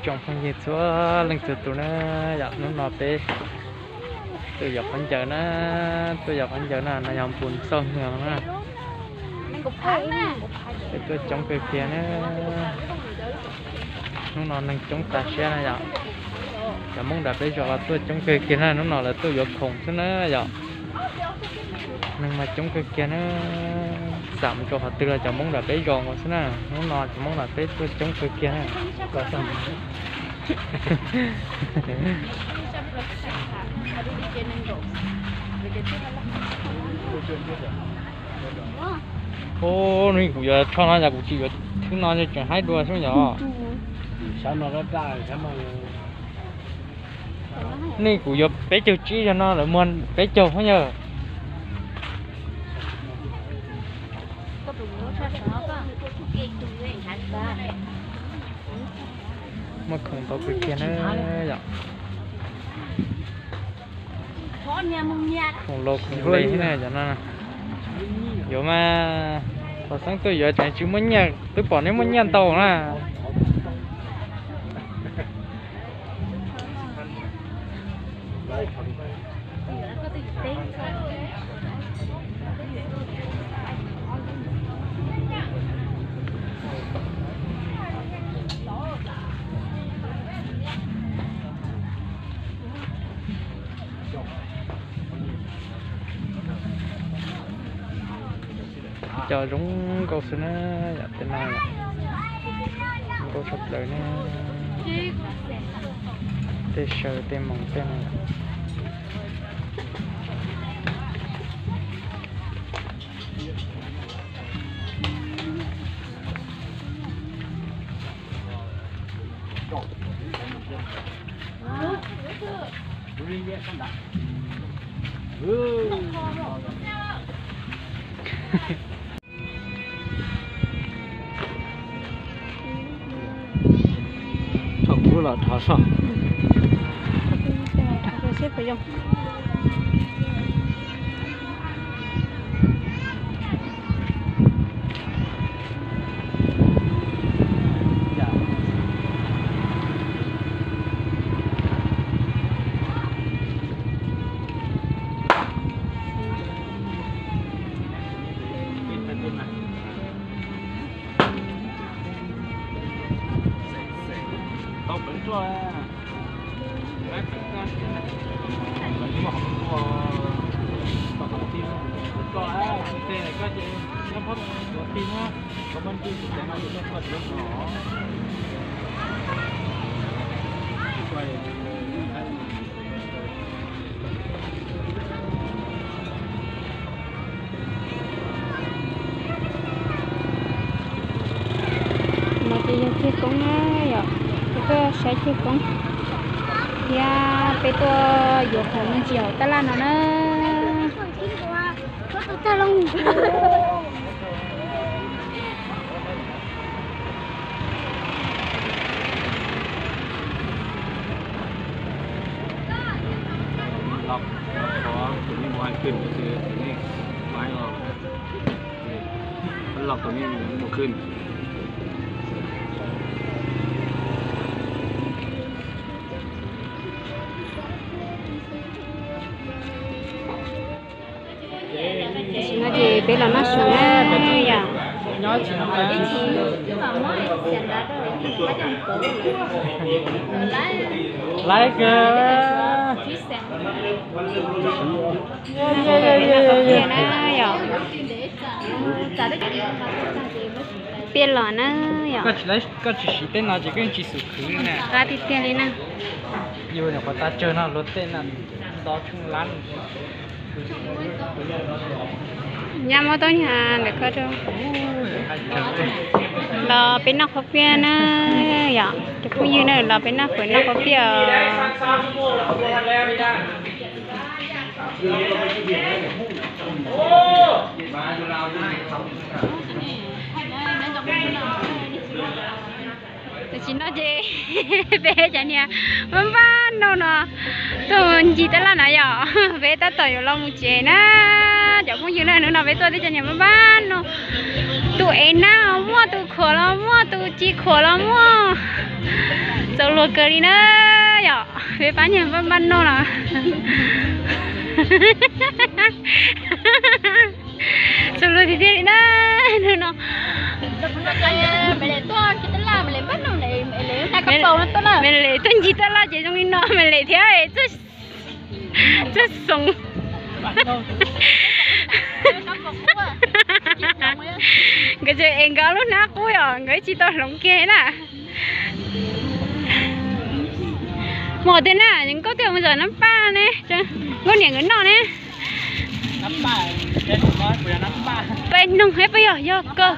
Tsoom phooj ywg txhua leej txhua tus na, yog hnub no peb tuaj yos khaub ncaws na, tuaj yos khaub ncaws na, no yog npus txoj hwj na. Peb tuaj coob kawg kiag na. Hnub no neeg coob tas siab na yom. Cov Hmoob nram peb zos los tuaj coob kawg kiag na, hnub no lawv tuaj yuav khoom xwb na yom. Neeg mas coob kawg kiag na. Xam mus rau qhov twg los cov Hmoob nram peb zos nkaus xwb na. Hnub no cov Hmoob nram peb tuaj coob kawg kiag na. Ub, nws kuv yuav tsho no yog kuv tsis yuav thwb no tseem haib dua xwb yom. Nej kuv yuav peb caug tsib, yog no lawv muag peb caug yog. Muaj khoom ntau kawg kiag na yom. Khoom laus khoom le thiab na cov no. Yuav mas, thaum xeeb tuaj yuav tseem tsis muaj nyiaj, twb pom nej muaj nyiaj ntau na. Cov zoo nkauj xwb na, yam tej no zoo nkauj tshaj plaws ne. Tej saw tej moos tej no. Thov kuv los thov so. No ces yog ceg koob na yom, peb tuaj saib ceg koob thiab peb tuaj yuav khoom me ntsis hauv tab laj no na. Tam sim no ces peb los noj su na yom. Laiv kawg. Yom, piaj los na yom. Koj tsis siv tej no ces koj yeej tsis xum khwv li na. Qab tiag tiag li na. Yus nyuam qhuav tas tsawg no luag tej no nto tshooj lab. Nyab muab tau nyab ntawm koj rau. Los peb noj qhov piaj na yom, cov phooj ywg na, los peb noj fawm noj qhov piaj os. Tam sim no ces peb cov niag npaj npaj no no tuaj ncig tab laj na yom, peb tab tom yuav los mus tsev na. Cov phooj ywg na, hnub Peb tuaj teb chaws niag npaj npaj no, tus ev nab los muaj, tus khuam los muaj, tus tsis khuam los muaj, txaus luag kawg li na yom. Peb pab niag npaj npaj no los txaus luag tiag tiag li na. Hnub no Maiv Lem tuaj ncig taj laj ces zoo li no Maiv Lem thiab txawj xoov. Nkawd tseem ev nkawd lub hnab qub yom, nkawd tsis tau hloov kiag na. Muaj tej na, nkauj twb mus zom nab paj ne, nkauj niam nkawd noj ne. Peb noog thiab peb yog yog kawg.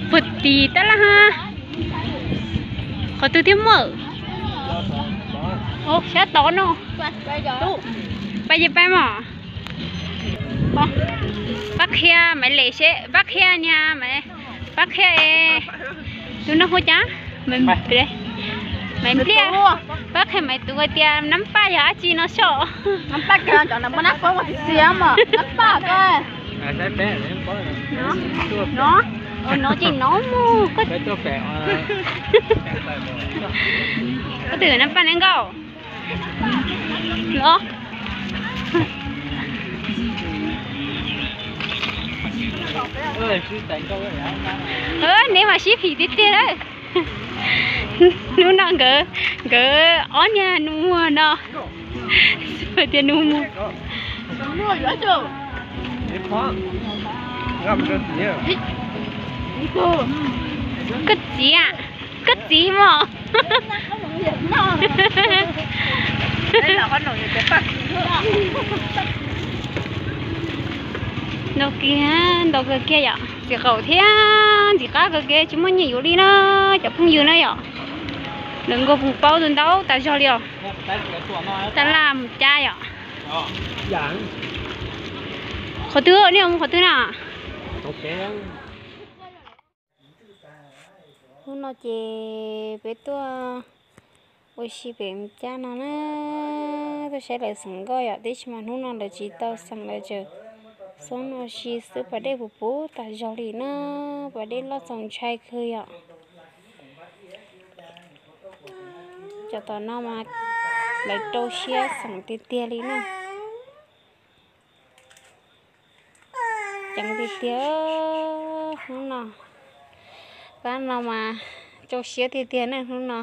Puag tim tab laj ha. Qhov twg thiab muaj? Sab tod no. Pab yig pab mog. Pab qhia Maiv Lem seb, pab qhia niag, pab qhia es tus no hu cas? Maiv Npliaj. Pab qhia Maiv Tuv hais tias nab paj yog dab tsi no soj. Nab paj ko cov nab paj ko tsis txias mog, nab paj ko. No, no ces no mus. Koj twb nab paj ne nkauj los. Neb mas sib phim tiag tiag lawm. Hnub no nkawd, nkawd ob niag nus muag no. Tias nus muag. Koj txiv, koj txiv mog. Ntau kiag, ntau kawg kiag yom, ntxim qaum thiab ntxim qab kawg kiag, tsis muaj nyiaj yuav li na, cov phooj ywg na yom. Lawv nkaug pus paub tus ntau tas zog li os. Taj laj mus cab yom. Qhov twg, nej mus qhov twg na? Hnub no ces peb tuaj ua si pem cab no na, tuaj saib lawv xeem nkauj yom, tiam sis mas hnub no lawv tsis tau xeem, lawv tseem xoob ua si xwb, pas dej puv puv tas zog li na, pas dej loj txaus ntshai kawg yom. Cov tom no mas lawv rau siab xeem tiag tiag li na. Ceev tiag tiag hnub no. Pab no mas rau siab tiag tiag na hnub no.